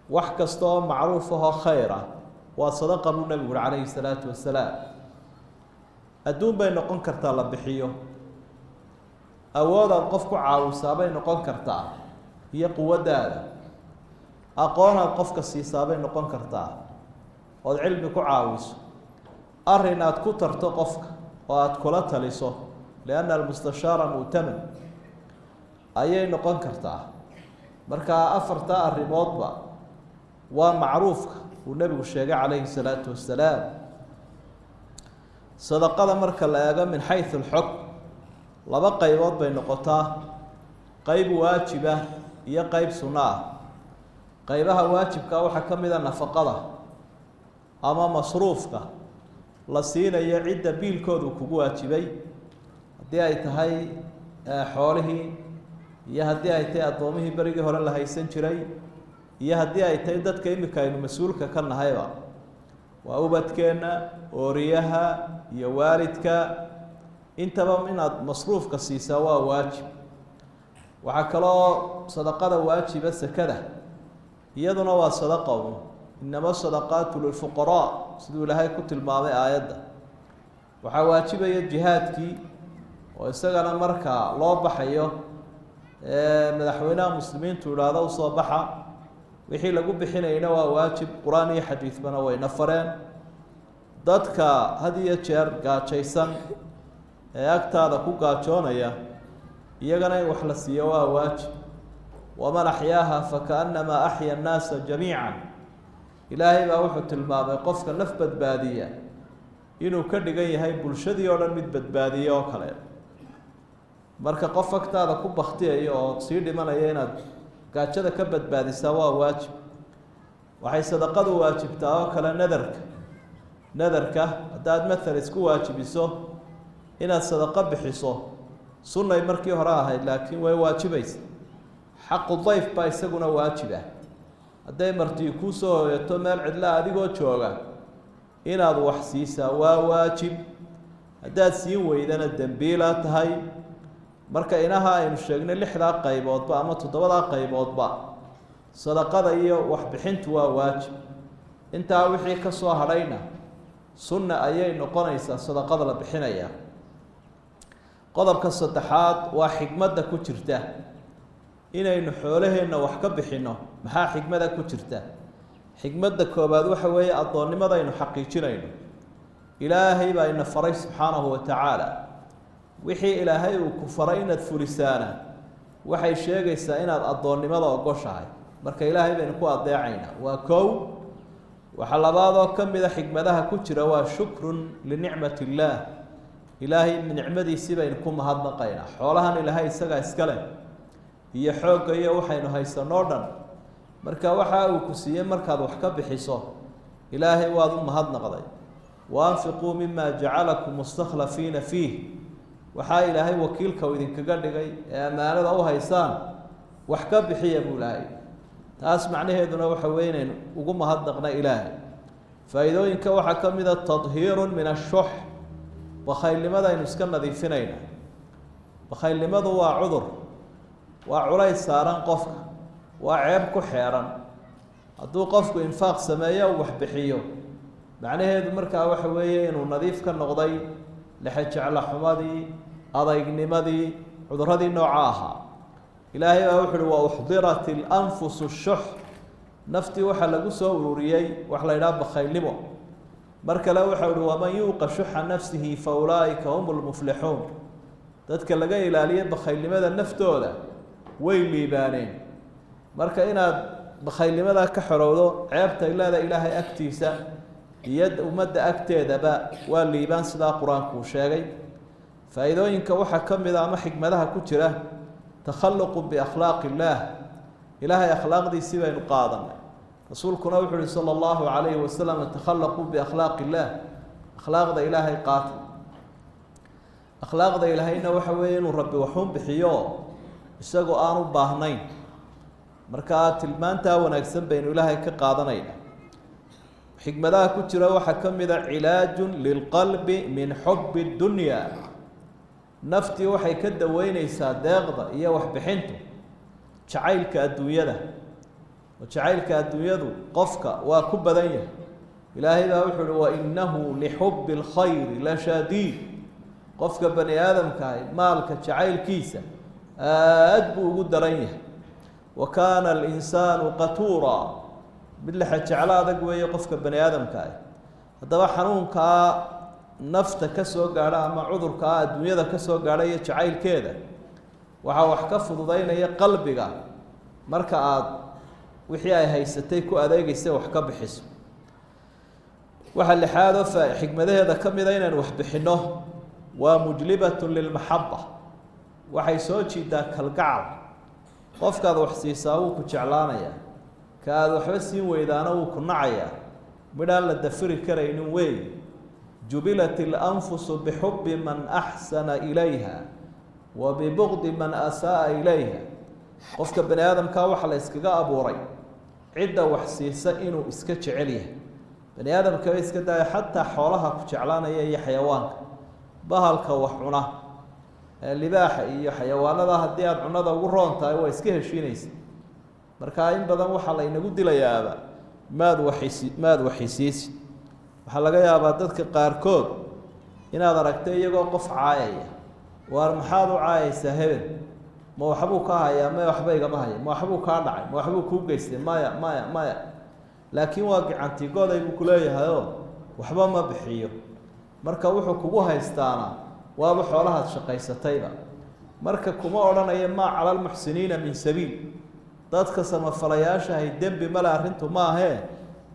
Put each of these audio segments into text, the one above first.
Wax kasta oo macruuf ahoo khayr ah waa sadaqa, buu nabigu uhi calayhi salaatu wasalaam. Adduun bay noqon kartaa la bixiyo, awoodaad qof ku caawisaabay noqon kartaa iyo quwaddaada, aqoonaad qofka siisaabay noqon kartaa ood cilmi ku caawiso, arrin aad ku tarto qofka oo aada kula taliso, lianna almustashaara mu'taman, ayay noqon kartaa. Markaa afartaa arrimoodba waa macruufka uu nebigu sheegay calayhi salaatu wasalaam. Sadaqada marka la eego min xaysu alxukm, laba qaybood bay noqotaa: qeyb waajiba iyo qeyb sunno ah. Qeybaha waajibkaa waxaa ka mid a nafaqada ama masruufka la siinayo cidda biilkoodu kugu waajibay, haddii ay tahay xoolihii iyo haddii ay tahay addoomihii berigii hore la haysan jiray iyo haddii ay tahay dadka imika aynu mas-uulka ka nahayba, waa ubadkeenna, ooriyaha iyo waalidka, intaba inaad masruufka siisaa waa waajib. Waxaa kaloo sadaqada waajiba sakada, iyaduna waa sadaqa un. Inama sadaqaatu lilfuqaraa, siduu Ilaahay ku tilmaamay aayadda. Waxaa waajibaya jihaadkii, oo isagana marka loo baxayo madaxweynaha muslimiintu idhaahdo usoo baxa, wixii lagu bixinayna waa waajib. Qur-aan iyo xadiidbana wayna fareen. Dadka had iyo jeer gaajaysan ee agtaada ku gaajoonaya, iyagana in wax la siiyo waa waajib. Waman axyaaha fakaannamaa axya annaasa jamiica. Ilaahay baa wuxuu tilmaamay qofka naf badbaadiya inuu ka dhigan yahay bulshadii oo dhan mid badbaadiye oo kale. Marka qof agtaada ku baktiyayo oo sii dhimanaya inaad gaajada ka badbaadisaa waa waajib. Waxay sadaqadu waajibtaa oo kale nadarka. Nadarka haddaad mathal isku waajibiso inaad sadaqo bixiso, sunnay markii hore ahayd, laakiin way waajibaysa. Xaqu dayf baa isaguna waajib ah. Hadday martii kuu soo hoyato meel cidla adigoo jooga, inaad wax siisaa waa waajib. Haddaad siin weydana dembiilaa tahay. Marka inaha aynu sheegnay, lixdaa qayboodba ama toddobadaa qayboodba, sadaqada iyo waxbixintu waa waajib. Intaa wixii ka soo hadhayna sunna ayay noqonaysaa sadaqada la bixinaya. Qodobka saddexaad waa xikmadda ku jirta inaynu xoolaheenna wax ka bixinno. Maxaa xikmada ku jirta? Xikmadda koobaad waxa weeye addoonnimada aynu xaqiijinayno. Ilaahay baa ina faray subxaanahu wa tacaala. Wixii Ilaahay uu ku faray inaad fulisaana waxay sheegaysaa inaad addoonnimada ogoshahay. Marka Ilaahay baynu ku adeecaynaa, waa kow. Waxaa labaadoo ka mida xikmadaha ku jira waa shukrun linicmati illaah. Ilaahay nicmadiisii baynu ku mahadnaqaynaa. Xoolahan Ilaahay isagaa iska leh iyo xoogga iyo waxaynu haysanoo dhan. Marka waxa uu ku siiyey markaad wax ka bixiso, Ilaahay waad u mahadnaqday. Wa anfiquu mima jacalakum mustakhlafiina fiih. Waxaa Ilaahay wakiilka uu idinkaga dhigay ee ammaanada u haysaan wax ka bixiya, buu Ilaahay. Taas macnaheeduna waxa weye inaynu ugu mahadnaqna Ilaahay. Faa-iidooyinka waxaa ka mid a tadhiirun min ashux, bakhaylnimada aynu iska nadiifinayna. Bakhaylnimadu waa cudur, waa culays saaran qofka, waa ceeb ku xeeran. Hadduu qofku infaaq sameeyo, uu wax bixiyo, macnaheedu markaa waxa weeye inuu nadiif ka noqday lexejecla xumadii, adaygnimadii, cudurradii nooca ahaa. Ilaahay baa wuxu uhi: wa uxdirat ilanfusu shux. Naftii waxaa lagu soo ururiyey wax la yidhaha bakhaylnimo. Mar kale waxau uhi: waman yuuqa shuxa nafsihi fa ulaa'ika hum lmuflixuun. Dadka laga ilaaliye bakhaylnimada naftooda way liibaaneen. Marka inaad bakhaylnimadaa ka xorowdo, ceebtay leeda Ilaahay agtiisa iyo ummadda agteedaba, waa liibaan, sidaa Qur-aanku uu sheegay. Faa-iidooyinka waxaa ka mid a ama xikmadaha ku jira takhaluqu biakhlaaqi illaah. Ilaahay akhlaaqdiisii baynu qaadanay. Rasuulkuna wuxuu uhi sala allahu calayhi wasalam: takhallaquu biakhlaaqi illaah, akhlaaqda Ilaahay qaata. Akhlaaqda Ilaahayna waxa weeye inuu Rabbi waxuun bixiyo isagoo aan u baahnayn. Markaa tilmaantaa wanaagsan baynu Ilaahay ka qaadanayna. Xikmadaha ku jira waxaa ka mid a cilaajun lilqalbi min xubi dunya. Naftii waxay ka daweyneysaa deeqda iyo waxbixintu jacaylka adduunyada. Oo jacaylka adduunyadu qofka waa ku badan yahay. Ilaahay baa wuxuu uhi: "Wainahu lixubbi اlkhayri la shadiid." Qofka bani aadamkaahi maalka jacaylkiisa aad buu ugu daran yahay. "Wa kaana alinsaanu qatuura." Mid lexa jeclo adag weeye qofka bani aadamkaahi. Haddaba xanuunkaa nafta ka soo gaadha ama cudurkaa adduunyada ka soo gaadha iyo jacaylkeeda, waxaa wax ka fududaynaya qalbiga marka aada wixii ay haysatay ku adeegaysa wax ka bixiso. Waxaa lixaadoo xikmadaheeda ka mida inaynu wax bixinno waa مجلبة للمحبة. Waxay soo jiidaa kalgacal. Qofkaad wax siisaa wuu ku jeclaanayaa, ka aada waxba siin weydaana wuu ku nacayaa. Midhaan la dafiri karaynin wey. "جبلت الأنفس بحب من أحسن إليها وببغض من أساء إليها." Qofka bani aadamkaa waxaa la iskaga abuuray cidda wax siisa inuu iska jecel yahay. Bani aadamkaba iska daaya, xataa xoolaha ku jeclaanaya iyo xayawaanka, bahalka wax cuna, libaaxa iyo xayawaanada, haddii aada cunada ugu roon tahay waa iska heshiinaysa. Marka in badan waxaa la inagu dilayaaba maad waxisi, maad waxisiisi. Waxaa laga yaabaa dadka qaarkood inaad aragto iyagoo qof caayaya. "Waar, maxaad u caayaysaa hebel? Ma waxbuu kaa hayaa?" "Maya, waxba igama haya." "Ma waxbuu kaa dhacay? Ma waxbuu kuu geystay?" "Maya, maya, maya." Laakiin waa gacantigoday buu kuleeyahayoo waxba ma bixiyo. Marka wuxuu kugu haystaana waaba xoolahaad shaqaysatayba. Marka kuma odhanayo "ما على المحسنين من سبيل". Dadka samafalayaashahay dembi male arrintu maahee,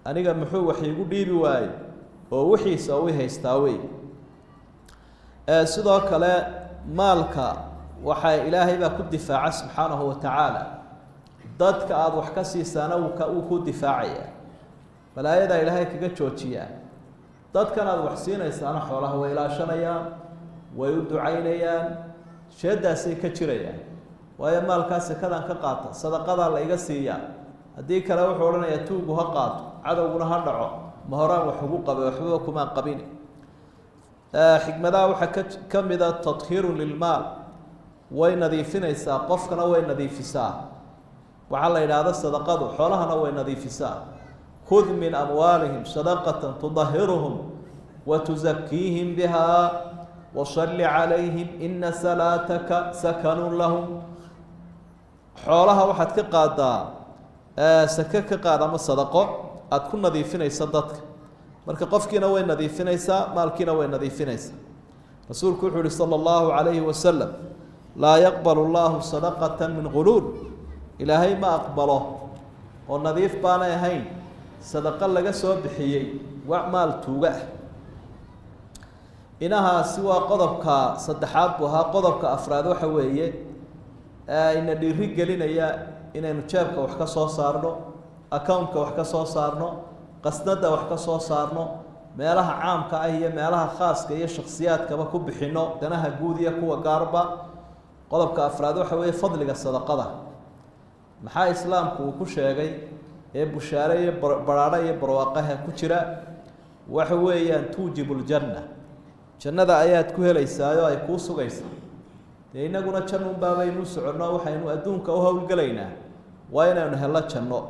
aniga muxuu wax iigu dhiibi waaye oo wixiisa u haystaa wey. Sidoo kale maalka waxaa Ilaahay baa ku difaaca subxaanahu wa tacaala. Dadka aada wax ka siisaana wuu ku difaacaya, balaayadaa Ilaahay kaga joojiyaa. Dadkan aada wax siinaysaana xoolaha way ilaashanayaan, way u ducaynayaan, sheedaasay ka jirayaan. Waayo, maalkaa sekadan ka qaata, sadaqadaa la iga siiyaa. Haddii kale wuxuu odhanayaa: "Tuugu ha qaato, cadowguna ha dhaco, ma horaan wax ugu qabay? Waxbaba kumaan qabin." Xikmadaha waxaa ka mida تطهير للمال. Way nadiifinaysaa, qofkana way nadiifisaa. Waxaa la yidhaahda sadaqadu xoolahana way nadiifisaa. "خذ من أموالهم صدقة تطهرهم وتزكيهم بها وصل عليهم إن صلاتك سكن لهم." Xoolaha waxaad ka qaadaa sake, ka qaad ama sadaqo aada ku nadiifinaysa dadka. Marka qofkiina way nadiifinaysaa, maalkiina way nadiifinaysaa. Rasuulku wuxuu yihi صلى الله عليه وسلم: "لا يقبل الله صدقة من غلول." Ilaahay ma aqbalo oo nadiif baanay ahayn sadaqo laga soo bixiyey wa maal tuuga ah. Inahaasi waa qodobka saddexaad buu ahaa. Qodobka afraad waxa weeye ina dhiiri gelinaya inaynu jeebka wax ka soo saarno, accountka wax ka soo saarno, qasnada wax ka soo saarno, meelaha caamka ah iyo meelaha khaaska iyo shaksiyaadkaba ku bixino, danaha guud iyo kuwa gaarba. Qodobka afraad waxa weeye fadliga sadaqada. Maxaa Islaamku uu ku sheegay ee bushaare iyo baraadho iyo barwaaqaha ku jira? Waxa weeyaan توجب الجنة. Jannada ayaad ku helaysaayoo ay kuu sugaysaa. Dee innaguna jannunbaabaynu soconno, waxaynu adduunka u howlgelaynaa waa inaynu hello janno.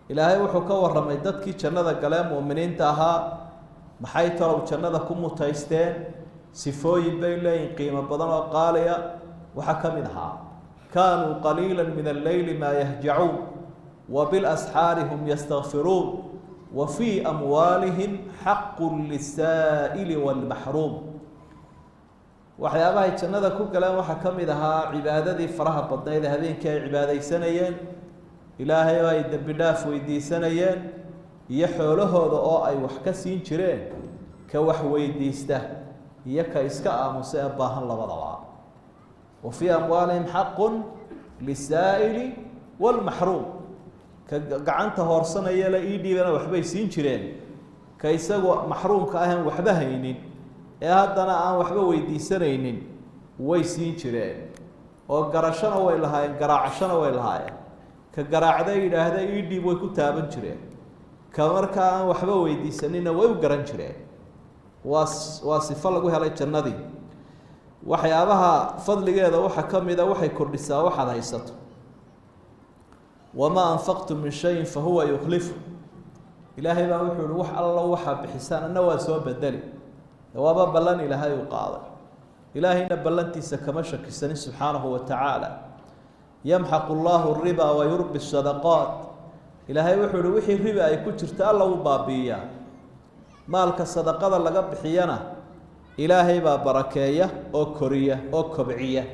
Ilaahay wuxuu ka warramay dadkii jannada galee mu'miniinta ahaa. Maxay talow jannada ku mutaysteen? Sifooyin bay leeyihin qiimo badan oo qaaliya. Waxaa ka mid ahaa: "كانوا قليلا من الليل ما يهجعون وبالأسحار هم يستغفرون وفي أموالهم حق للسائل والمحروم." Waxyaabahay jannada ku galeen waxaa ka mid ahaa cibaadadii faraha badnayd ee habeenkii ay cibaadaysanayeen, Ilaahay oo ay dembi dhaaf weydiisanayeen, iyo xoolahooda oo ay wax ka siin jireen ka wax weydiista iyo ka iska aamusa ee baahan labadaba. "وفي أموالهم حق للسائل والمحروم." Ka gacanta hoorsanaya la ii dhiibana waxbay siin jireen, ka isagoo maxruumka ahan waxba haynin ee haddana aan waxba weydiisanaynin way siin jireen. Oo garashona way lahaayeen, garaacashona way lahaayeen. Ka garaacda yidhaahda ii dhiib way ku taaban jireen, ka markaa aan waxba weydiisanina way u garan jireen. Waa sifo lagu helay jannadii. Waxyaabaha fadligeeda waxaa ka mida waxay kordhisaa waxaad haysato. Wamaa anfaqtum min shayin fahuwa yukhlifu. Ilaahay baa wuxuu ihi, wax allo waxaa bixisaan anna waa soo bedeli. Waaba ballan Ilaahay uu qaaday, Ilaahayna ballantiisa kama shakisanin subxaanahu wa tacaala. Yamxaqu llaahu riba wa yurbi sadaqaat. Ilaahay wuxuu ihi, wixii riba ay ku jirta Alla wuu baabi'iyaa, maalka sadaqada laga bixiyana Ilaahay baa barakeeya oo koriya oo kobciya.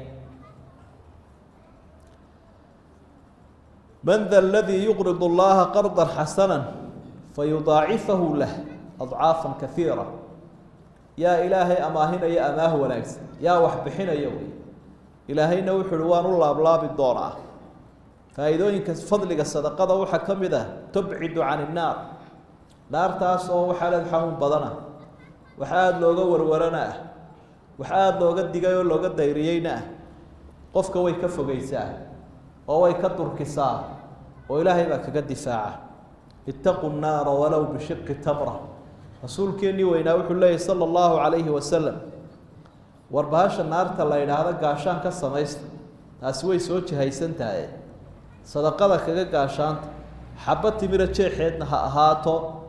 Man da aladii yuqrid اllaha qarda xasana fayudaacifahu lah adcaafa kaiira. Yaa Ilaahay amaahinaya amaah wanaagsan, yaa wax bixinaya wey. Ilaahayna wuxuu uhi, waan u laablaabi doonaa. Faa'iidooyinka fadliga sadaqada waxaa ka mid ah tubcidu can innaar, naartaas oo waxaa leed xanuun badana, wax aada looga warwarana ah, wax aada looga digay oo looga dayriyeyna ah. Qofka way ka fogeysaa oo way ka durkisaa oo Ilaahay baa kaga difaaca. Itaquu nnaara walow bishiqi tamra. Rasuulkeennii weynaa wuxuu leeyahy sala allahu calayhi wasalam, war bahasha naarta la yidhaahdo gaashaan ka samaysta, taasi way soo jihaysan tahay, sadaqada kaga gaashaanta, xabba timira jeexeedna ha ahaato.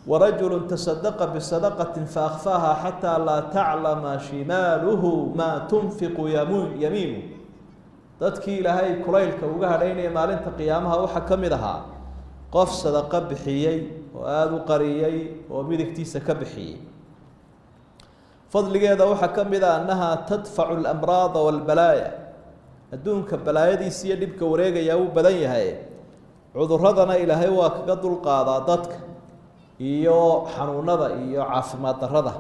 Warajulu tasadaqa bisadaqati faakfaaha xataa laa taclama shimaaluhu maa tunfiqu yamiinu. Dadkii Ilaahay kulaylka uga hadhaynaya maalinta qiyaamaha waxaa ka mid ahaa qof sadaqo bixiyey oo aada u qariyey oo midigtiisa ka bixiyey. Fadligeeda waxaa ka mid ah annahaa tadfacu alamraada waalbalaaya. Adduunka balaayadiisa iyo dhibka wareegayaa wuu badan yahay, cuduradana Ilaahay waa kaga dulqaadaa dadka iyo xanuunada iyo caafimaad darrada.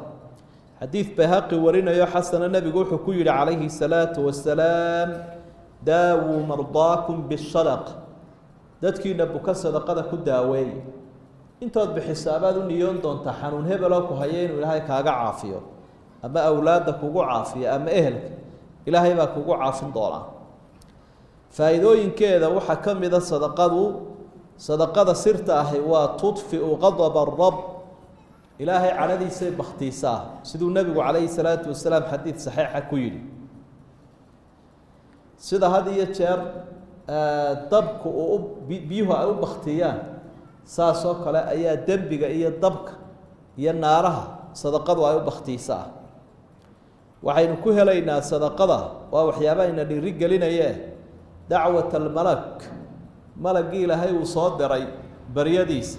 Xadiid Bayhaqi warinayo xasana, nebigu wuxuu ku yihi calayhi salaatu wasalaam: daawuu mardaakum bisadaqa, dadkiina buka sadaqada ku daaweey. Intood bixiso abaad u niyoon doontaa xanuun hebeloo ku haya inuu Ilaahay kaaga caafiyo, ama awlaadda kugu caafiyo, ama ehelka Ilaahay baa kugu caafin doonaa. Faa'iidooyinkeeda waxaa ka mida sadaqadu, sadaqada sirta ahi waa tudfiu qadaba arab, Ilaahay cadhadiisay bakhtiisaa, siduu nebigu calayhi salaatu wasalaam xadiid saxiixa ku yidhi. Sida had iyo jeer dabku uu biyuhu ay u baktiyaan, saasoo kale ayaa dembiga iyo dabka iyo naaraha sadaqadu ay u baktiisaa. Waxaynu ku helaynaa sadaqada, waa waxyaabaha ina dhiiri gelinaye, dacwat almalak, malaggii Ilaahay uu soo diray baryadiisa.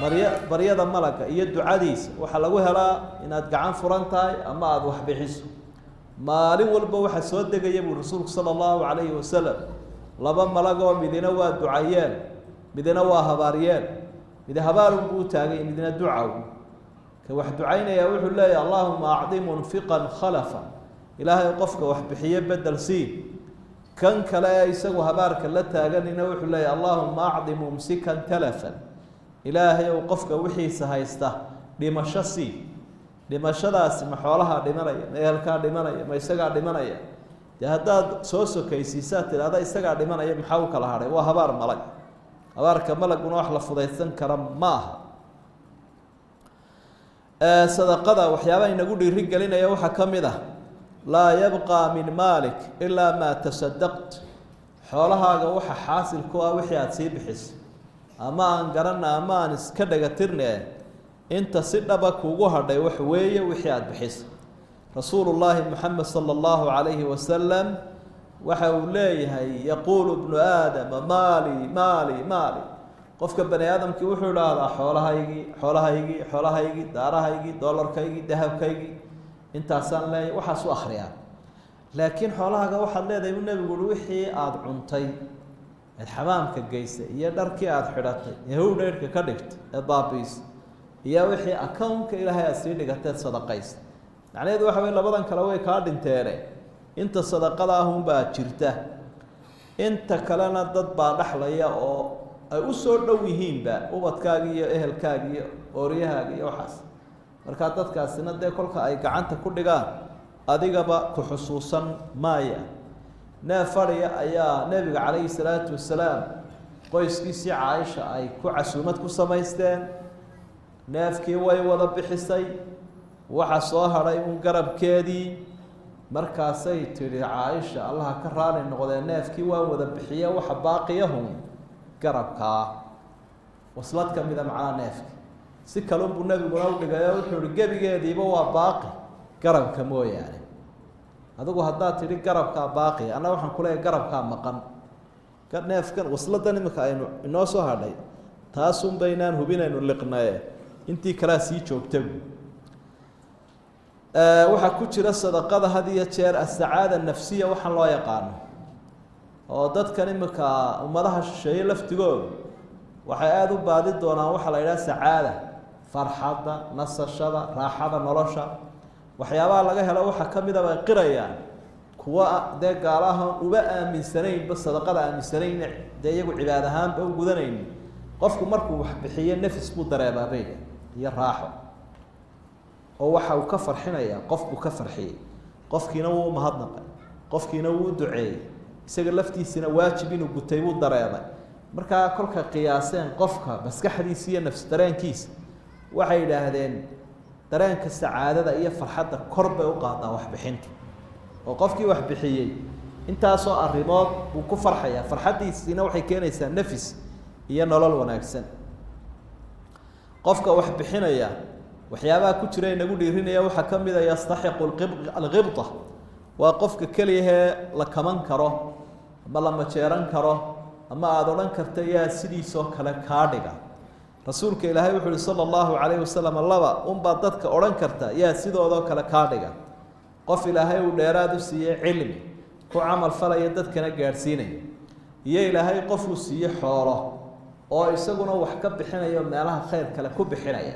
Marya baryada malagga iyo ducadiisa waxaa lagu helaa inaad gacan furan tahay ama aada wax bixiso. Maalin walba waxaa soo degaya buu rasuulku sala allahu calayhi wasalam laba malagoo, midina waa ducayeen, midina waa habaaryeen. Mid habaarun buu u taagay, midna ducaw. Ka wax ducaynayaa wuxuu leeyahy: allahuma acdi munfiqan khalafa, Ilaahay qofka wax bixiye bedel sii. Kan kale ee isagu habaarka la taaganina wuxuu leeyahy: allahuma acdi mumsikan talafan, Ilaahay ou qofka wixiisa haysta dhimasho sii. Dhimashadaasi ma xoolahaa dhimanaya, ma ehelkaa dhimanaya, ma isagaa dhimanaya? Dee haddaad soo sokaysiisaad tidhahda isagaa dhimanaya, maxaa u kala hadhay? Waa habaar malag. Habaarka malaguna wax la fudaydsan kara ma aha. Sadaqada waxyaabaha inagu dhiiri gelinaya waxaa ka mid ah laa yabqaa min maalik ilaa maa tasadaqt. Xoolahaaga waxa xaasil ku ah wixii aada sii bixisay, ama aan garanna ama aan iska dhagatirne, inta si dhaba kugu hadhay wax weeye wixii aada bixisay. Rasuulu llaahi Moxamed sala allahu calayhi wasalam waxa uu leeyahay: yaquulu bnu aadama maali maali maali. Qofka bani aadamkii wuxuu idhaahdaa xoolahaygii, xoolahaygii, xoolahaygii, daarahaygii, doolarkaygii, dahabkaygii, intaasaan leeyahay. Waxaas u akhriyaa, laakiin xoolahaaga waxaad leedahay buu nebigu uhi wixii aada cuntay eed xamaamka geysay, iyo dharkii aada xidhatay ee howdheyrhka ka dhigtay ee baabiisay, iyo wixii accountka Ilaahay aada sii dhigateed sadaqaysa. Macnaheedu waxa wey labadan kale way kaa dhinteene, inta sadaqada ahunbaa jirta, inta kalena dad baa dhexlaya oo ay u soo dhow yihiinba, ubadkaaga iyo ehelkaaga iyo ooryahaaga iyo waxaas. Markaa dadkaasina dee kolka ay gacanta ku dhigaan adigaba ku xusuusan maaya. Neef fadhiya ayaa nebiga calayhi salaatu wasalaam qoyskiisii Caaisha ay ku casuumad ku samaysteen. Neefkii way wada bixisay, waxa soo hadhay uun garabkeedii. Markaasay tidhi Caaisha, Allaha ka raali noqdee, neefkii waan wada bixiye, waxa baaqiyahun garabkaa, waslad ka mida macnaha neefki. Si kalunbuu nebiguna udhigay oo wuxuu ihi gebigeediiba waa baaqi garabka mooyaane. Adigu haddaad tidhi garabkaa baaqi, anna waxaan kuleeyahy garabkaa maqan. Neefkan wasladan imika aynu inoo soo hadhay, taasun baynaan hubinaynu liqnaye, intii kalea sii joogtabu. Waxaa ku jira sadaqada had iyo jeer asacaada nafsiya waxaan loo yaqaano, oo dadkan imika ummadaha shisheeye laftigoodu waxay aada u baadi doonaan waxaa la yidhaha sacaada, farxadda, nasashada, raaxada nolosha. Waxyaabaha laga helo waxaa ka mida bay qirayaan kuwa dee gaalahan uba aaminsanaynba sadaqada, aaminsanayn dee iyagu cibaad ahaanba u gudanaynin. Qofku markuu wax bixiyo nafis buu dareemaa bayda iyo raaxo, oo waxa uu ka farxinayaa qof buu ka farxiyey, qofkiina wuu umahadnaqay, qofkiina wuu u duceeyey, isaga laftiisina waajib inuu gutay buu dareemay. Markaa kolka qiyaaseen qofka maskaxdiisa iyo nafs dareenkiisa, waxay yidhaahdeen dareenka sacaadada iyo farxadda kor bay u qaadaa waxbixintu, oo qofkii wax bixiyey intaasoo arrimood buu ku farxayaa, farxaddiisiina waxay keenaysaa nafis iyo nolol wanaagsan. Qofka wax bixinaya waxyaabaha ku jira inagu dhiirinaya waxaa ka mid a yastaxiqu alghibta, waa qofka keliyahee la kaman karo ama la majeeran karo ama aada odhan karta yaa sidiisoo kale kaa dhiga. Rasuulka Ilaahay wuxu uhi sala allahu calayhi wasalam, laba unbaad dadka odhan karta yaa sidoodoo kale kaa dhiga: qof Ilaahay uu dheeraad u siiyey cilmi, ku camal falaya, dadkana gaadhsiinaya, iyo Ilaahay qofuu siiye xoolo oo isaguna wax ka bixinayo, meelaha khayr kale ku bixinaya.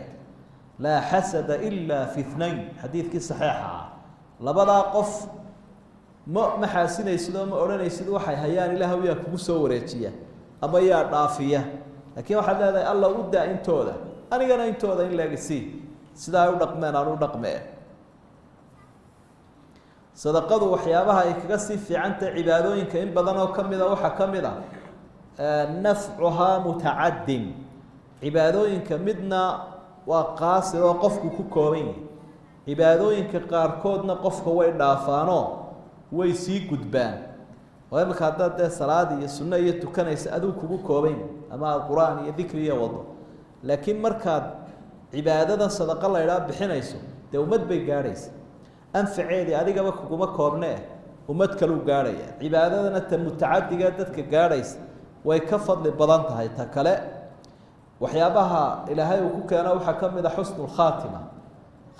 Laa xasada ilaa fi ithnain, xadiidkii saxiixa ah. Labadaa qof ma xaasinaysid oo ma odhanaysid waxay hayaan Ilaahw yaa kugu soo wareejiya ama yaa dhaafiya, laakiin waxaad leedahay Alla u daa intooda, anigana intooda in leegisi, sidaa ay u dhaqmeen aan u dhaqmee. Sadaqadu waxyaabaha ay kaga sii fiicantahay cibaadooyinka in badan oo kamida waxaa ka mid a nafcuhaa mutacaddin. Cibaadooyinka midna waa qaasir oo qofku ku kooban yahay, cibaadooyinka qaarkoodna qofka way dhaafaanoo way sii gudbaan. Oo imika haddaad dee salaad iyo sunno iyo tukanaysa, adigu kugu kooban yahay, ama aada qur-aan iyo dikri iyo wado, laakiin markaad cibaadadan sadaqa la idhaha bixinayso, dee ummad bay gaadhaysa, anfaceedii adigaba kuguma koobnee ummad kaluu gaadhaya. Cibaadadana ta mutacadiga dadka gaadhaysa way ka fadli badan tahay ta kale. Waxyaabaha Ilaahay uu ku keeno waxaa ka mid a xusnu lkhaatima,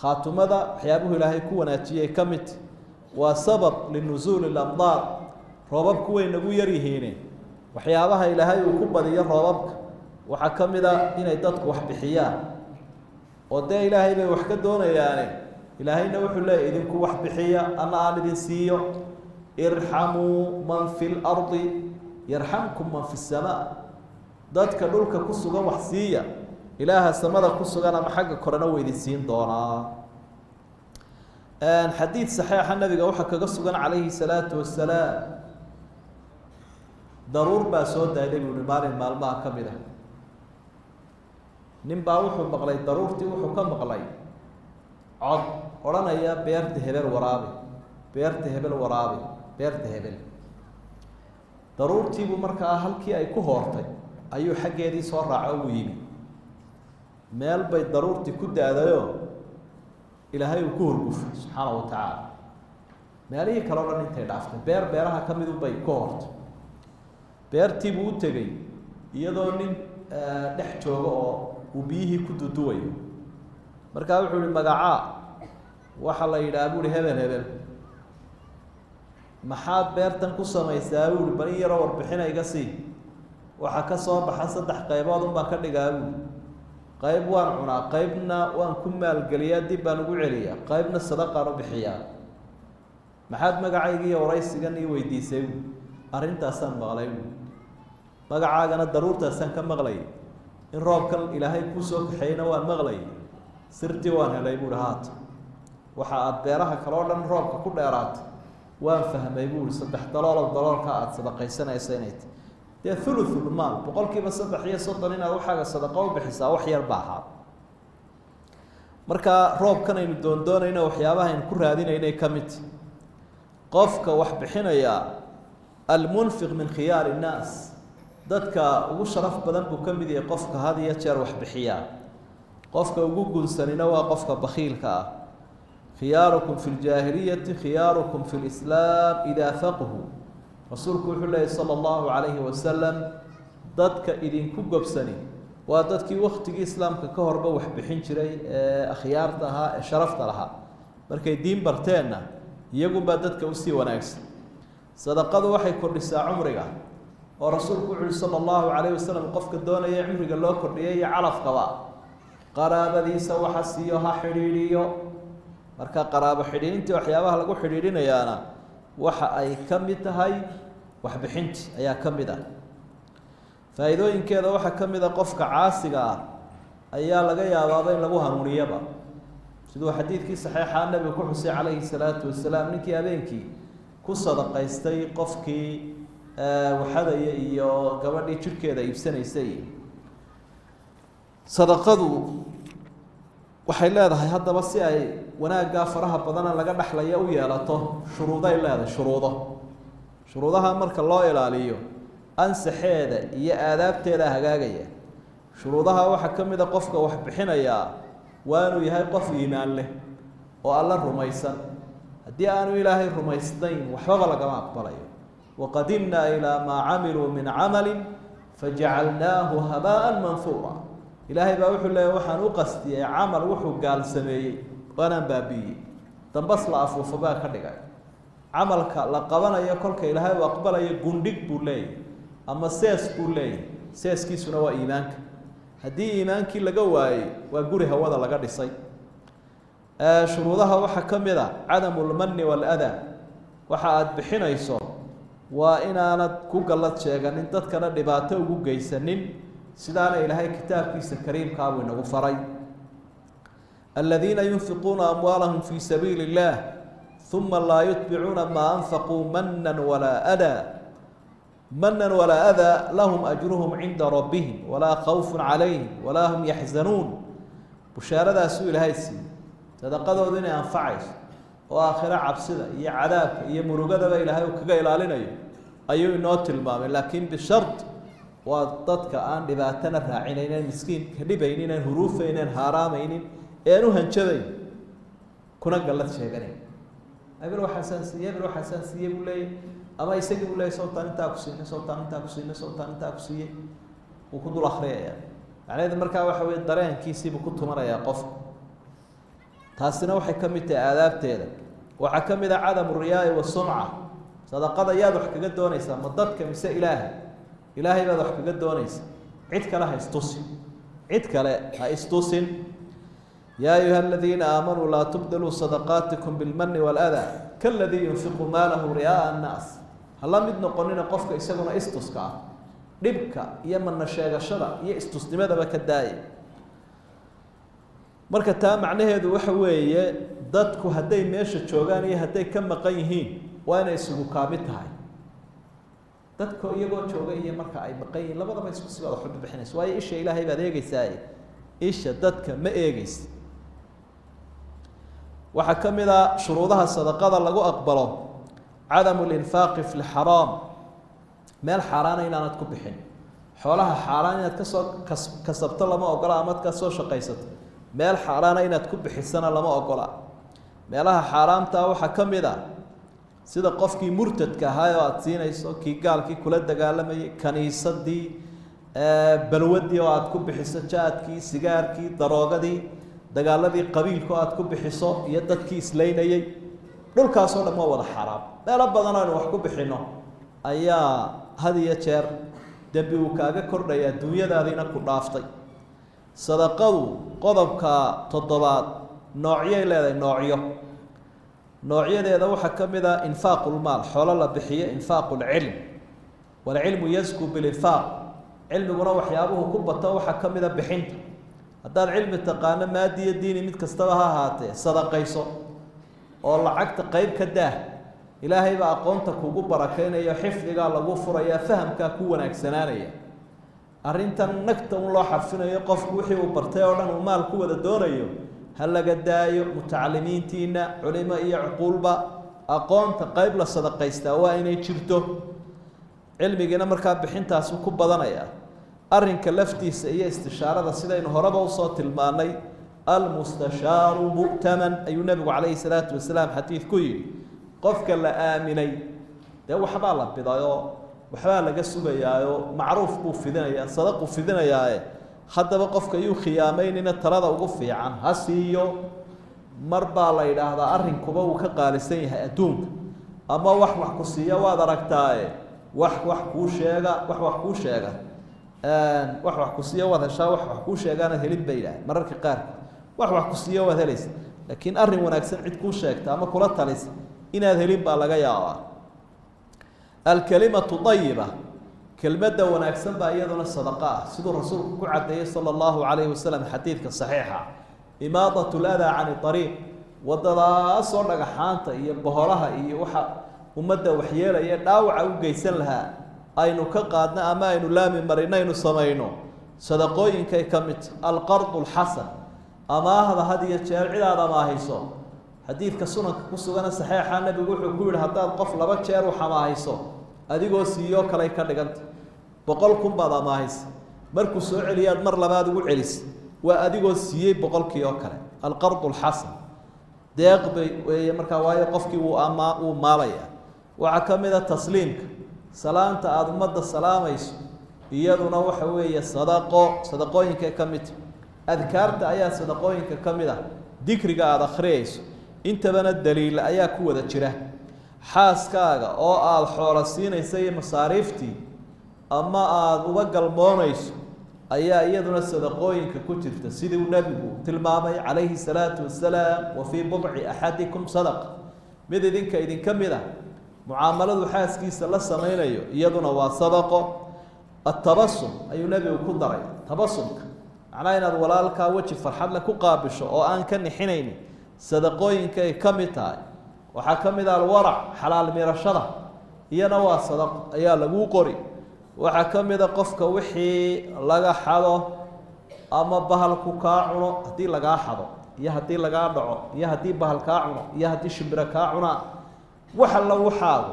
khaatumada waxyaabuhu Ilaahay ku wanaajiyey ka mid. Waa sabab linusuuli lamdaar, roobabku way nagu yaryihiine, waxyaabaha Ilaahay uu ku badiyo roobabka waxaa ka mid a inay dadku wax bixiyaan, oo dee Ilaahay bay wax ka doonayaane, Ilaahayna wuxuu leeyay idinku wax bixiya, ana aan idin siiyo. Irxamuu man fi lardi yarxamkum man fi samaa, dadka dhulka ku sugan wax siiya, Ilaaha samada ku sugan ama xagga korena wa idin siin doonaa. Xadiid saxiixa nabiga waxaa kaga sugan calayhi salaatu wasalaam, daruur baa soo daaday buu uhi maalin maalmaha ka mid ah. Nin baa wuxuu maqlay daruurtii, wuxuu ka maqlay cod odhanaya: beerta hebel waraabi, beerta hebel waraabi, beerta hebel. Daruurtiibuu markaa halkii ay ku hoortay ayuu xaggeedii soo raaco, uu yimi meel bay daruurtii ku daadayoo Ilaahay uu ku hurgufay subxaana wa tacaala. Meelihii kale o dhan intay dhaaftay, beer beeraha ka midun bay ku hortay. Beertiibuu u tegey iyadoo nin dhex joogo oo uu biyihii ku duduwayo. Markaa wuxuu ihi: magacaa? Waxaa la yidhaha bu uhi hebel hebel. Maxaad beertan ku samaysaa? Buuhi. Bal in yaroo warbixina iga sii. Waxaa ka soo baxa saddex qaybood un baan ka dhigaa, buui. Qayb waan cunaa, qaybna waan ku maalgeliyaa, dib baan ugu celiyaa, qaybna sadaqaan u bixiyaa. Maxaad magacayga iyo waraysigan ii weydiisay? Buui. Arrintaasaan maqlay, buui. Magacaagana daruurtaasaan ka maqlayay, in roobkan Ilaahay kuu soo kaxeeyeyna waan maqlayay. Sirtii waan helay, buuhi. Haata waxa aada beeraha kale oo dhan roobka ku dheeraatay waan fahmay, buuhi. Saddex daloolow daloolka aada sadaqaysanaysa inay tahy dee thuluthulmaal, 33% inaad waxaaga sadaqa u bixisaa wax yar ba ahaa. Marka roobkan aynu doondoonayno waxyaabaha aynu ku raadinaynay ka mid. Qofka wax bixinaya, almunfiq min khiyaari innaas, dadka ugu sharaf badan buu ka mid yahay qofka had iyo jeer wax bixiyaa. Qofka ugu gunsanina waa qofka bakhiilka ah. Khiyaarukum fi ljaahiliyati khiyaarukum fi lislaam idaa faqhu. Rasuulku wuxuu leeyay sala allahu calayhi wasalam, dadka idinku gobsani waa dadkii waktigii islaamka ka horba wax bixin jiray ee akhyaarta ahaa ee sharafta lahaa. Markay diin barteenna, iyagunbaa dadka usii wanaagsan. Sadaqadu waxay kordhisaa cumriga, oo rasuulku wuxu uhi sala allahu calayhi wasalam, qofka doonaya cumriga loo kordhiyay iyo calafkaba, qaraabadiisa waxa siiyo, ha xidhiidhiyo. Marka qaraabo xidhiidhintii, waxyaabaha lagu xidhiidhinayaana waxa ay ka mid tahay waxbixinti ayaa ka mid ah. Faa'iidooyinkeeda waxaa ka mid a, qofka caasiga ah ayaa laga yaabaaba in lagu hanuuniyaba, siduu xadiidkii saxiixaa nabiga ku xusay calayhi salaatu wasalaam, ninkii habeenkii ku sadaqaystay qofkii waxadaya iyo gabadhii jidhkeeda iibsanaysay. Sadaqadu waxay leedahay haddaba, si ay wanaaggaa faraha badana laga dhexlaya u yeelato, shuruuday leedahay. Shuruudo, shuruudaha marka loo ilaaliyo, ansaxeeda iyo aadaabteeda hagaagaya. Shuruudaha waxaa ka mid a, qofka wax bixinayaa waa inuu yahay qof iimaan leh oo alla rumaysan. Haddii aanu Ilaahay rumaysnayn, waxbaba lagama aqbalayo. Waqadimnaa ilaa maa camiluu min camali fajacalnaahu habaa'an manhuura. Ilaahay baa wuxuu leeyahy, waxaan u qastiyey camal wuxuu gaal sameeyey, waanaan baabi'iyey, dambas la afuufo baa ka dhigay. Camalka la qabanayo kolka Ilaahay uu aqbalayo, gundhig buu leeyahy ama sees buu leeyahy. Seeskiisuna waa iimaanka. Haddii iimaankii laga waayey, waa guri hawada laga dhisay. Shuruudaha waxaa ka mid a cadamu lmani waaladaa. Waxa aada bixinayso waa inaanad ku gallad sheeganin, dadkana dhibaato ugu geysanin. Sidaana Ilaahay kitaabkiisa kariimkaabuu inagu faray: aladiina yunfiquuna amwaalahum fii sabiili اllah uma laa yutbicuuna maa anfaquu manan walaa adaa, manan walaa adaa, lahum ajruhum cinda rabbihim walaa khawfun calayhim walaa hum yaxzanuun. Bushaaradaasuu Ilaahay siiyey, sadaqadoodu inay anfacayso oo aakhiro cabsida iyo cadaabka iyo murugadaba Ilaahay uu kaga ilaalinayo ayuu inoo tilmaamay. Laakiin bishard, waa dadka aan dhibaatana raacinaynen, miskiinka dhibaynin, aan huruufaynen, haaraamaynin, ee aan u hanjabayn, kuna gallad sheeganayn. Hebel waxaasaan siiyey, hebel waxaasaan siiyey buu leeyay, ama isagii buu leeyay, sawtaan intaa ku siinay, sawtaan intaa ku siinay, sawtaan intaa ku siiyey, wuu ku dul akriyaya. Macnaheedu markaa waxa weye, dareenkiisiibuu ku tumanayaa qofku. Taasina waxay ka mid tahay aadaabteeda. Waxaa ka mid ah cadamu riyaai wasumca. Sadaqada yaad wax kaga doonaysaa, ma dadka mise Ilaahay? Ilaahay baad wax kaga doonaysaa. Cid kale ha istusin, cid kale ha istusin. Yaa ayuha aladiina aamanuu laa tubdiluu sadaqaatikum bilmani waaladaa kaladii yunfiqu maalahu riyaaa annaas. Ha la mid noqonina qofka isaguna istuska ah. Dhibka iyo mana sheegashada iyo istusnimadaba ka daaya. Marka taa macnaheedu waxa weeye, dadku hadday meesha joogaan iyo hadday ka maqan yihiin, waa inay isugu kaamid tahay. Dadka iyagoo jooga iyo marka ay maqan yihiin, labadaba isku sibaad waxba bixinaysa, waayo isha Ilaahay baad eegeysaa, isha dadka ma eegeysa. Waxaa ka mid a shuruudaha sadaqada lagu aqbalo cadamu linfaaqi fi lxaraam, meel xaaraana inaanad ku bixin. Xoolaha xaaraan inaad kasoo kasabto lama ogola, amaad kasoo shaqaysato. Meel xaaraana inaad ku bixisana lama ogola. Meelaha xaaraamtaa waxaa ka mid a sida qofkii murtadka ahaa oo aada siinayso, kii gaalkii kula dagaalamayay, kaniisadii, balwadii oo aada ku bixiso, jaadkii, sigaarkii, daroogadii, dagaaladii qabiilka oo aada ku bixiso, iyo dadkii islaynayey. Dhulkaasoo dhan waa wada xaaraam. Meelo badan aynu wax ku bixino ayaa had iyo jeer dembi uu kaaga kordhaya, adduunyadaadiina ku dhaaftay. Sadaqadu, qodobka toddobaad, noocyay leedahay. Noocyo, noocyadeeda waxaa ka mid ah infaaqulmaal, xoolo la bixiyo, infaaqu lcilm, waalcilmu yasku bilinfaaq. Cilmiguna waxyaabuhu ku bato waxaa ka mid a bixinta. Haddaad cilmi taqaano, maadiyo diini mid kastaba ha ahaatee, sadaqayso oo lacagta qeyb ka daah. Ilaahay baa aqoonta kugu barakeynayo, xifdigaa lagu furaya, fahamkaa ku wanaagsanaanaya. Arrintan nagta un loo xarfinayo, qofku wixii uu bartay oo dhan uu maal ku wada doonayo, ha laga daayo mutacalimiintiina, culimo iyo cuquulba. Aqoonta qayb la sadaqaystaa waa inay jirto. Cilmigiina markaa bixintaasu ku badanaya. Arrinka laftiisa iyo istishaarada, sidaynu horeba usoo tilmaanay, almustashaaru mu'taman, ayuu nebigu calayhi salaatu wasalaam xadiid ku yidhi. Qofka la aaminay dee waxbaa la bidayoo waxbaa laga sugayaayo, macruuf buu fidinayaa, sadaquu fidinayaaye. Haddaba qofka yuu khiyaamaynina, talada ugu fiican ha siiyo. Mar baa la yidhaahdaa arrinkuba uu ka qaalisan yahay adduunka, ama wax wax ku siiya waad aragtaaye, wax wax kuu sheega, wax wax kuu sheega, wax wax ku siiya waad heshaa, wax wax kuu sheegaanaad helin bay yidhaah. Mararka qaarkood wax wax ku siiya waad helaysa, laakiin arrin wanaagsan cid kuu sheegta ama kula talisa inaad helin baa laga yaabaa. Alkalimatu ayiba, kelmadda wanaagsan baa iyaduna sadaqa ah, siduu rasuulku ku caddeeyey sala allahu calayhi wasalam xadiidka saxiixa. Imaadat ladaa cani ariiq, waddadaasoo dhagaxaanta iyo boholaha iyo waxa ummadda waxyeelaya dhaawaca u geysan lahaa aynu ka qaadno ama aynu laami marinaynu samayno, sadaqooyinkay ka mid. Alqardu alxasan, amaahda had iyo jeer cid aad amaahayso. Xadiidka sunanka ku sugana saxiixa, nebigu wuxuu ku yihi, haddaad qof laba jeer u xamaahayso, adigoo siiyoo kaley ka dhiganta. 100,000 baad amaahaysa, markuu soo celiyaad mar labaad ugu celisa, waa adigoo siiyey boqolkii oo kale. Alqardu alxasan deeq bay weeye markaa, waayo qofkii wuu ama wuu maalaya. Waxaa ka mid a tasliimka, salaanta aada ummadda salaamayso, iyaduna waxa weeye sadaqo, sadaqooyinkay ka midta. Adkaarta ayaa sadaqooyinka ka mid ah, dikriga aada akhriyayso. Intabana daliil ayaa ku wada jira. Xaaskaaga oo aada xoolo siinaysa iyo masaariiftii ama aada uga galmoonayso ayaa iyaduna sadaqooyinka ku jirta, sidii uu nebigu tilmaamay calayhi salaatu wasalaam: wa fii budci axadikum sadaqa. Mid idinka idinka mid ah mucaamaladu xaaskiisa la samaynayo iyaduna waa sadaqo. Atabasum ayuu nebigu ku daray. Tabasumka macnaha inaad walaalkaa weji farxadle ku qaabisho oo aan ka nixinaynin, sadaqooyinkay ka mid tahay. Waxaa ka mid ah alwarac, xalaal mirashada, iyana waa sadaqo ayaa laguu qori. Waxaa ka mid a qofka wixii laga xado ama bahalku kaa cuno, haddii lagaa xado iyo haddii lagaa dhaco iyo haddii bahal kaa cuno iyo haddii shimbiro kaa cunaa, wax alla waxaagu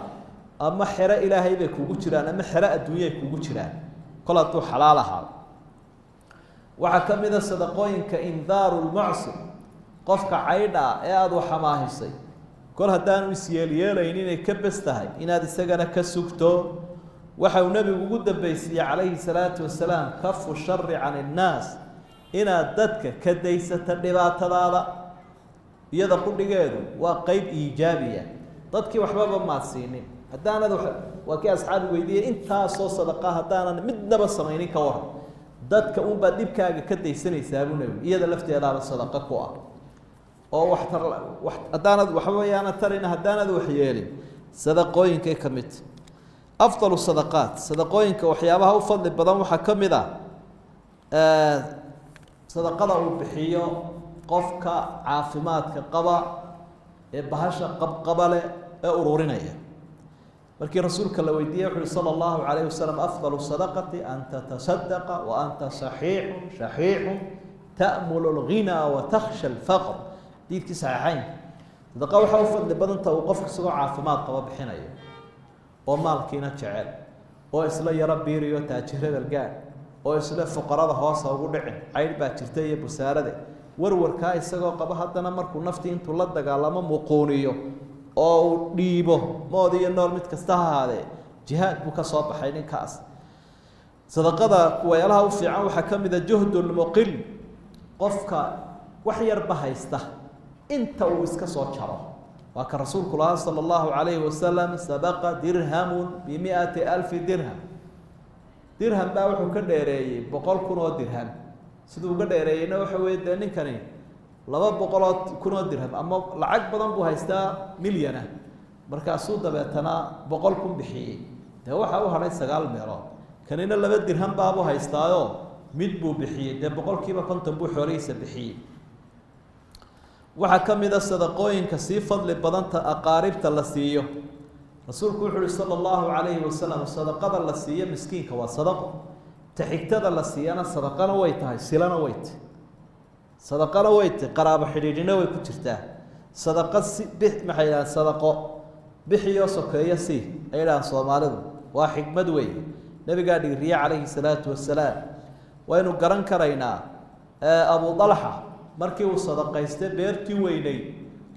ama xero ilaahay bay kugu jiraan ama xero adduunyay kugu jiraan, kol hadduu xalaal ahaado. Waxaa ka mid a sadaqooyinka indaaru lmucsir, qofka caydha ah ee aada waxamaahisay, kol haddaanu isyeelyeelayn inay ka bes tahay inaad isagana ka sugto. Waxa uu nebigu ugu dambaysiiyey calayhi salaatu wasalaam: kafu shari can innaas, inaad dadka ka daysata dhibaatadaada. Iyada qudhigeedu waa qeyb iijaabiya. Dadkii waxbaba maad siinin haddaanad, waa kii asxaabi weydiiyey, intaasoo sadaqa haddaanan midnaba samaynin ka waran? Dadka unbaad dhibkaaga ka daysanaysaa buu nebigu. Iyada lafteedaaba sadaqa ku ah oo waxtar haddaanad waxba yaana tarina, haddaanad waxyeelin, sadaqooyinkay ka mid. Afdalu sadaqaat, sadaqooyinka waxyaabaha u fadli badan waxaa ka mid ah sadaqada uu bixiyo qofka caafimaadka qaba ee bahasha qabqaba leh ee ururinaya. Markii rasuulka la weydiiyey, wuxu uhi sala allahu calayhi wasalam: afdalu sadaqati an tatasadaqa wa anta saxiixun shaxiixun ta'mulu alghinaa wa takhsha alfaqr. Xadiidkii saxiixayn. Sadaqa waxaa u fadli badanta uu qofka isagoo caafimaad qaba bixinayo, oo maalkiina jecel, oo isla yaro biiriyo taajir hebel gaadh, oo isla fuqarada hoosa ugu dhicin, caydh baa jirta iyo busaarade, warwarkaa isagoo qaba, haddana markuu naftii intuu la dagaalamo muquuniyo oo uu dhiibo, mood iyo nool mid kasta ha ahaadee, jihaad buu ka soo baxay ninkaas. Sadaqada kuwayaalaha u fiican waxaa ka mid a juhdulmuqil, qofka wax yarba haysta inta uu iska soo jaro. Waa ka rasuulku lahaa sala allahu calayhi wasalam: sabaqa dirhamun bimiati alfi dirham. Dirham baa wuxuu ka dheereeyey 100,000 oo dirham. Siduu uga dheereeyeyna waxa weeye, dee ninkani 200,000 oo dirham ama lacag badan buu haystaa, milyana, markaasuu dabeetana 100,000 bixiyey, dee waxaa u hadhay sagaal meelood. Kanina laba dirham baabuu haystaayo, mid buu bixiyey, dee 50% buu xoolihiisa bixiyey. Waxaa ka mid a sadaqooyinka sii fadli badanta aqaaribta la siiyo. Rasuulku wuxu uhi sala allahu calayhi wasalam: sadaqada la siiyo miskiinka waa sadaqo, ta xigtada la siiyana sadaqana way tahay, silana way tahy, sadaqana way tahy, qaraabo xidhiidhina way ku jirtaa. Sadaqa si bi maxay yidhaha sadaqo. Bixiyo sokeeyo sii ay idhahaan Soomaalidu, waa xikmad weeye. Nabigaa dhiiriye calayhi salaatu wasalaam. Waynu garan karaynaa Abu Dalxa markii uu sadaqaystay beertii weyneyd,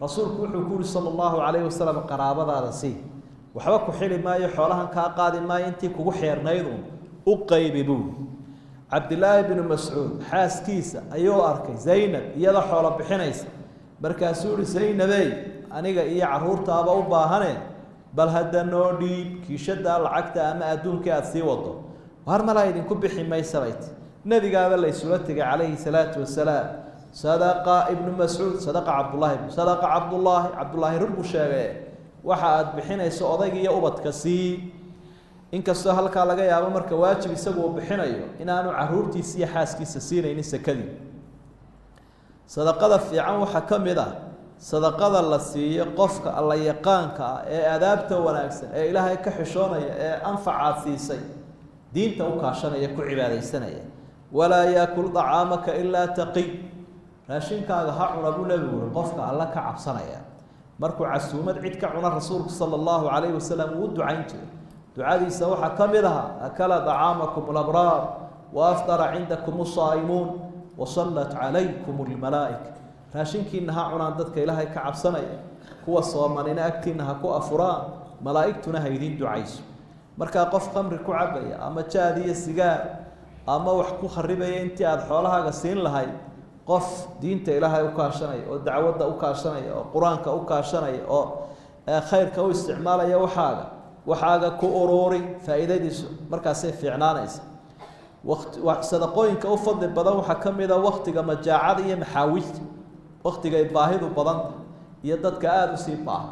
rasuulku wuxuu ku yuri sala allahu calayhi wasalam: "Qaraabadaada sii, waxba ku xili maayo, xoolahan kaa qaadi maayo, intii kugu xeernaydun u qaybi," buuli. Cabdilaahi binu Mascuud xaaskiisa ayuu arkay Zaynab iyada xoolo bixinaysa. Markaasuu uhi: "Zaynabey, aniga iyo caruurtaaba u baahane, bal hadda noo dhiib kiishadaa lacagta ama adduunkii aada sii wado." "Waar malaa idinku bixi maysa," bayt. Nebigaaba la ysula tegay calayhi salaatu wasalaam. Sadaqa Ibnu Mascuud, sadaqa Cabdullaahi, sadaqa Cabdullaahi, Cabdullaahi run buu sheegay, waxa aada bixinayso odayga iyo ubadka sii. Inkastoo halkaa laga yaabo marka waajib isagu uu bixinayo inaanu caruurtiisa iyo xaaskiisa siinaynin sakadii. Sadaqada fiican waxaa ka mid ah sadaqada la siiyo qofka alla yaqaanka ah ee adaabta wanaagsan ee Ilaahay ka xishoonaya ee anfacaad siisay diinta u kaashanaya, ku cibaadaysanaya. "Walaa yaakul طacaamaka ilaa taqiy," raashinkaaga ha cuna buu Nebigu uri qofka alla ka cabsanaya. Markuu casuumad cid ka cuna, rasuulku sala allahu calayhi wasalam wuu u ducayn jiray. Ducadiisa waxaa ka mid ahaa: "Akala طacaamakum alabraar wa afdara cindakum asaa'imuun wasallat calaykum almalaa'ika." Raashinkiina ha cunaan dadka Ilaahay ka cabsanaya, kuwa soomanina agtiina ha ku afuraan, malaa'igtuna ha idiin ducayso. Markaa qof khamri ku cabaya ama jaad iyo sigaar ama wax ku kharibaya intii aada xoolahaaga siin lahayd, qof diinta Ilaahay u kaashanaya oo dacwadda u kaashanaya oo qur-aanka u kaashanaya oo khayrka u isticmaalaya, waxaaga ku uruuri, faa'iidadiisu markaasay fiicnaanaysa. Waqti sadaqooyinka u fadli badan waxaa ka mid a waktiga majaacada iyo maxaawijta, waktigay baahidu badanta iyo dadka aada usii baahan.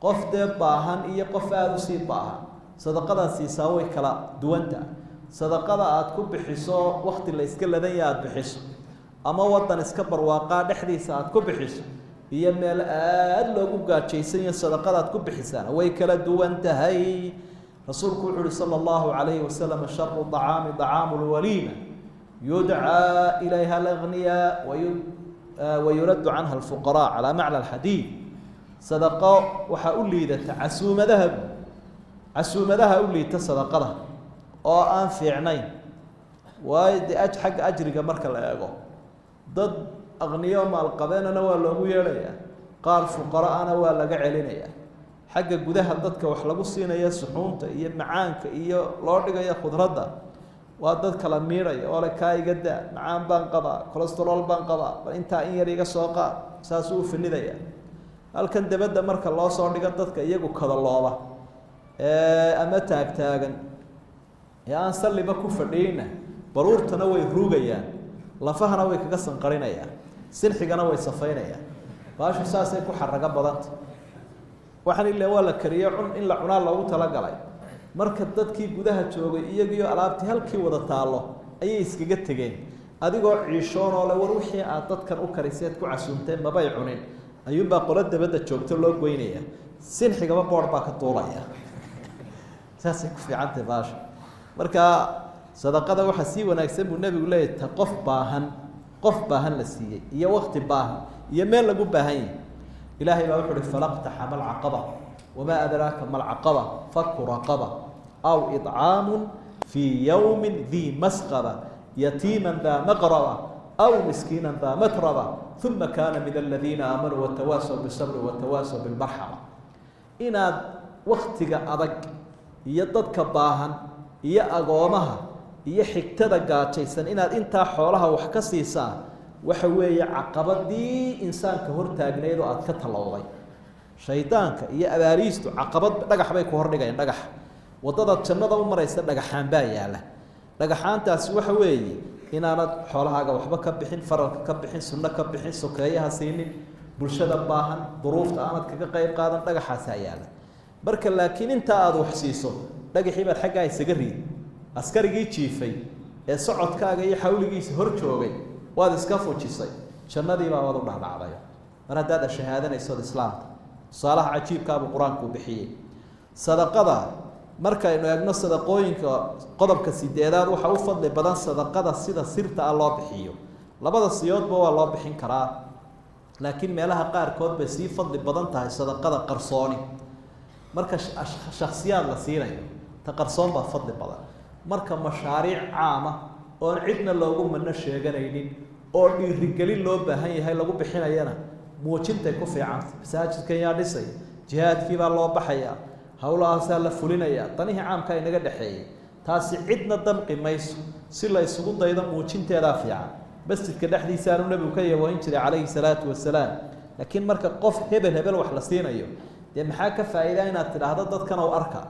Qof dee baahan iyo qof aada usii baahan sadaqadaad siisaa way kala duwantaha. Sadaqada aada ku bixiso wakti la iska ladanya aada bixiso ama wadan iska barwaaqaa dhexdiisa aada ku bixiso iyo meel aada loogu gaajaysanyo sadaqadaad ku bixisaana way kala duwan tahay. Rasuulku wuxu uhi sala allahu calayhi wasalam: "Sharu طacaami طacaamu lwaliima yudcaa ilayha alagniyaa wayuraddu canha alfuqaraa," calaa macna alxadiid. Sadaqo waxaa u liidata casuumadaha, casuumadaha u liita sadaqada oo aan fiicnayn, waayo dee xagga ajriga marka la eego, dad aqniyo maalqabeenana waa loogu yeedhayaa, qaar fuqara-ana waa laga celinayaa. Xagga gudaha dadka wax lagu siinaya, suxuunta iyo macaanka iyo loo dhigaya khudradda, waa dad kala miidhaya oo le: "Kaa iga daa, macaan baan qabaa, cholesterol baan qabaa, bal intaa in yar iga soo qaad." Saasuu u finidaya. Halkan debadda marka loo soo dhigo, dadka iyagu kadalooba ama taagtaagan ee aan salliba ku fadhiyeyna, baruurtana way ruugayaan, lafahana way kaga sanqarinayaan, sinxigana way safaynayaan. Baashu saasay ku xarago badanta. Waxaan ile waa la kariye cun in la cunaa loogu talagalay. Marka dadkii gudaha joogay iyagiio alaabtii halkii wada taallo ayay iskaga tegeen, adigoo ciishoonoo le war wixii aad dadkan u kariseed ku casuumteen mabay cunin, ayuunbaa qolo dabadda joogto loo goynaya, sinxigaba boor baa ka duulaya. Saasay ku fiicantahay baasha. Marka sadaqada waxaa sii wanaagsan buu nebigu leeyahy ta qof baahan, qof baahan la siiyey iyo wakti baahan iyo meel lagu baahan yahay. Ilaahay baa wuxu uhi: "Falaqtaxama alcaqaba wamaa adraaka ma alcaqaba faku raqaba aw iطcaamu fii yowmi dii masqaba yatiima daa maqraba aw miskiina daa matraba uma kaana min aladiina aamanuu watawaasaw bisabri watawaasaw bilmarxama." Inaad waktiga adag iyo dadka baahan iyo agoomaha iyo xigtada gaajaysan inaad intaa xoolaha wax ka siisaa, waxa weeye caqabadii insaanka hortaagnayd oo aada ka tallowday. Shaydaanka iyo abaaliistu caqabad dhagax bay ku hordhigayaan. Dhagax waddadaad jannada u maraysa dhagaxaan baa yaalla. Dhagaxaantaasi waxa weeye inaanad xoolahaaga waxba ka bixin, faralka ka bixin, sunno ka bixin, sokeeyaha siinin, bulshada baahan duruufta aanad kaga qayb qaadan. Dhagaxaasaa yaalla. Marka laakiin intaa aada wax siiso, dhagaxii baad xaggaa isaga riid. Askarigii jiifay ee socodkaaga iyo xawligiisa hor joogay waad iska fujisay, jannadii baa waad u dhacdhacday mar haddaad ashahaadanaysood islaamka. Tusaalaha cajiibkaabuu qur-aanku bixiyey. Sadaqada markaynu eegno, sadaqooyinka qodobka sideedaad waxaa u fadli badan sadaqada sida sirta ah loo bixiyo. Labada siyoodba waa loo bixin karaa, laakiin meelaha qaarkood bay sii fadli badan tahay sadaqada qarsooni. Marka shaksiyaad la siinayo, ta qarsoon baa fadli badan. Marka mashaariic caama oon cidna loogu mano sheeganaynin oo dhiirigelin loo baahan yahay lagu bixinayana, muujintay ku fiicanta. Masaajidkan yaa dhisaya, jihaadkiibaa loo baxayaa, howlahaasaa la fulinayaa, danihii caamkaa inaga dhexeeyay, taasi cidna damqi mayso. Si la isugu daydo muujinteedaa fiican. Masjidka dhexdiisaanu nebigu ka yaboohin jiray calayhi salaatu wasalaam. Laakiin marka qof hebel hebel wax la siinayo, dee maxaa ka faa'iidaa inaad tidhaahdo dadkan ow arka,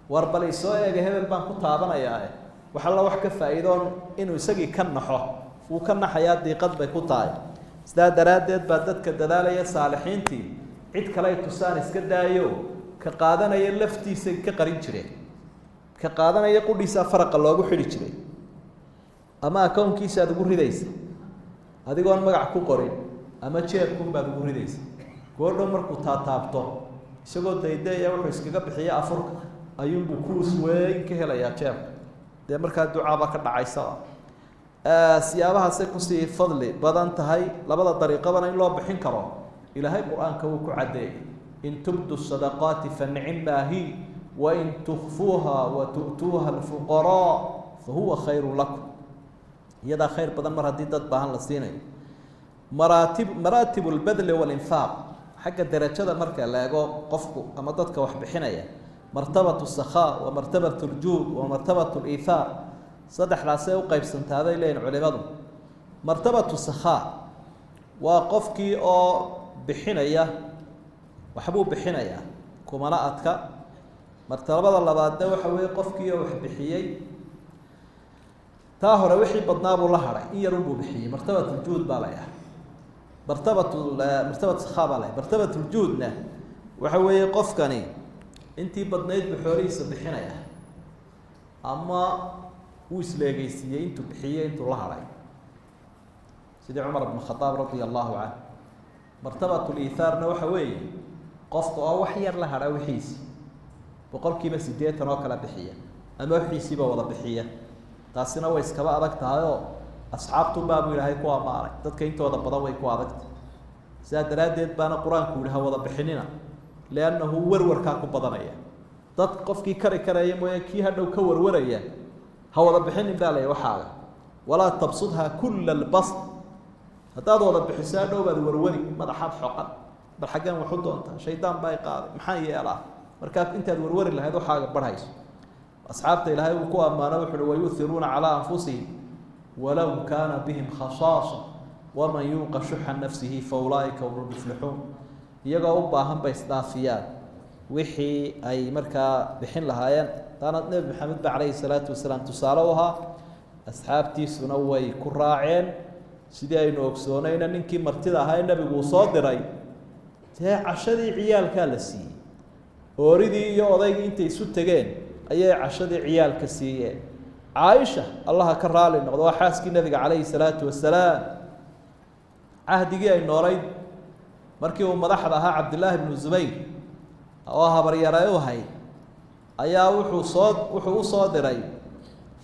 war bal isoo eega, hebel baan ku taabanayaa? Wax alla wax ka faa'iidoon inuu isagii ka naxo, wuu ka naxayaa, diiqad bay ku tahay. Sidaa daraaddeed baa dadka dadaalaya saalixiintii cid kale ay tusaan iska daayo, ka qaadanaya laftiisay ka qarin jireen, ka qaadanaya qudhiisaa faraqa loogu xidhi jiray, ama akownkiisa aad ugu ridaysa adigoon magac ku qorin, ama jeebkunbaad ugu ridaysa. Goordhow markuu taataabto isagoo daydeeya wuxuu iskaga bixiya afurka ayuunbuu kuus weyn ka helayaa jeebka. Dee markaa ducaaba ka dhacaysaba. Siyaabahaasay kusii fadli badan tahay. Labada dariiqabana in loo bixin karo Ilaahay Qur-aanka wuu ku caddeeyey: "In tubdu sadaqaati fanicmaa hi, wain tukfuuha wa tu'tuuha alfuqaraa fahuwa khayru lakum." Iyadaa khayr badan mar haddii dad baahan la siinayo. Maraatib, maraatib lbadli walinfaaq, xagga derajada marka la eego qofku ama dadka wax bixinaya, martabatu sakhaa wa martabatu ljuud wa martabatu liithaar, saddexdaasay u qaybsantaa bay leeyihin culimadu. Martabatu sakhaa waa qofkii oo bixinaya, waxbuu bixinayaa, kumana adka. Martabada labaadna waxa weeye qofkii oo wax bixiyey, taa hore wixii badnaa buu la hadhay, in yarunbuu bixiyey, martabatuljuud baa la yahay. Martabatu martabat sakhaa baa la yahay. Martabatuljuudna waxa weeye qofkani intii badnayd buu xoolihiisa bixinaya, ama wuu isleegeysiiyey intuu bixiyey intuu la hadhay, sidii Cumar bn Khadaab radia allahu canh. Martabatliithaarna waxa weeye qofka oo wax yar la hadha wixiisi, 80% oo kala bixiya ama wixiisiiba wada bixiya. Taasina way iskaba adag tahay oo asxaabtunbaabuu Ilaahay ku ammaanay, dadka intooda badan way ku adagtahay. Sidaa daraaddeed baana Qur-aanku yihi ha wada bixinina, liannahu warwarkaa ku badanaya. Dad qofkii kari karaya mooye, kii hadhow ka warwaraya ha wada bixinin baa lay waxaaga. "Walaa tabsudha kula albasd." Haddaad wada bixiso hadhow baad warwari, madaxaad xoqan, bal xaggeen waxu doontaa, shaydaan baa i qaaday, maxaan yeelaa? Markaa intaad warwari lahayd waxaaga barhayso. Asxaabta Ilaahay uu ku ammaano, wuxu uhi: "Wayuhiruuna calaa anfusihim walow kaana bihim khasaasa, waman yuuqa shuxa nafsihi fa ulaaika hum lmuflixuun." Iyagoo u baahan bay isdhaafiyaan wixii ay markaa bixin lahaayeen. Taana Nebi Maxamed ba calayhi salaatu wasalaam tusaale u ahaa, asxaabtiisuna way ku raaceen. Sidii aynu ogsoonayna, ninkii martida ahaa ee nebigu uu soo diray, dee cashadii ciyaalkaa la siiyey. Ooridii iyo odaygii intay isu tegeen ayay cashadii ciyaalka siiyeen. Caaisha, Allaha ka raali noqdo, waa xaaskii nebiga calayhi salaatu wasalaam. Cahdigii ay noolayd, markii uu madaxda ahaa Cabdillaahi bnu Zubayr oo habaryare u ahayd, ayaa wuxuu usoo diray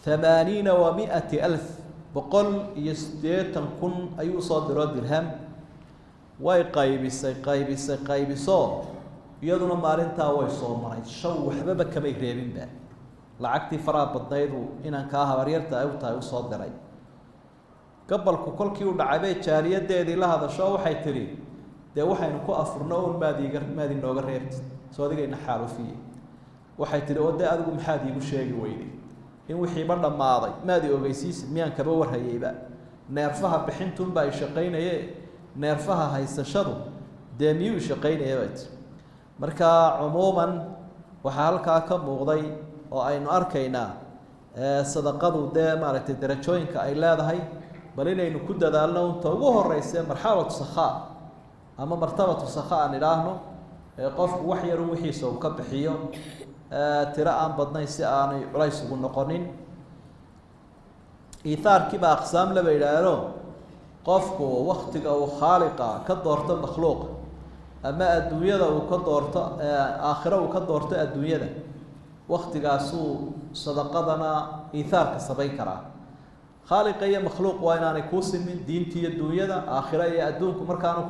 180,000, 180,000 ayuu usoo diro dirham. Way qaybisay, qaybisay, qaybiso. Iyaduna maalintaa way soo maray shaw, waxbaba kamay reebinba lacagtii faraha badnaydu inankaa habaryarta ay u tahay usoo diray. Gabalku kolkii uu dhacay bay jaariyadeedii la hadasho, waxay tidhi: "Dee waxaynu ku afurno un maad iiga maad inooga reebtid, soo adigayna xaalufiye." Waxay tidhi: "Oo dee adigu maxaad iigu sheegi weyday in wixiiba dhammaaday? Maad i ogeysiisid, miyaan kaba warhayeyba? Neerfaha bixintunbaa i shaqaynaye, neerfaha haysashadu dee miyuu i shaqaynaya?" bay tii. Marka cumuuman waxaa halkaa ka muuqday oo aynu arkaynaa sadaqadu dee maaragtay darajooyinka ay leedahay. Bal inaynu ku dadaalno unta ugu horeyse marxalatu sakhaa ama martabatu sakhaa aan idhaahno, ee qofku wax yarun wixiisa uu ka bixiyo, tiro aan badnayn, si aanay culays ugu noqonin. Iithaarkiiba aqsaam laba yidhaahdo: qofku waktiga uu khaaliqa ka doorto makhluuqa, ama adduunyada uu ka doorto aakhiro uu ka doorto adduunyada, waktigaasuu sadaqadana iithaarka samayn karaa. Khaaliqa iyo makhluuq waa inaanay kuu simin, diinta iyo duunyada, aakhiro iyo adduunku markaanu.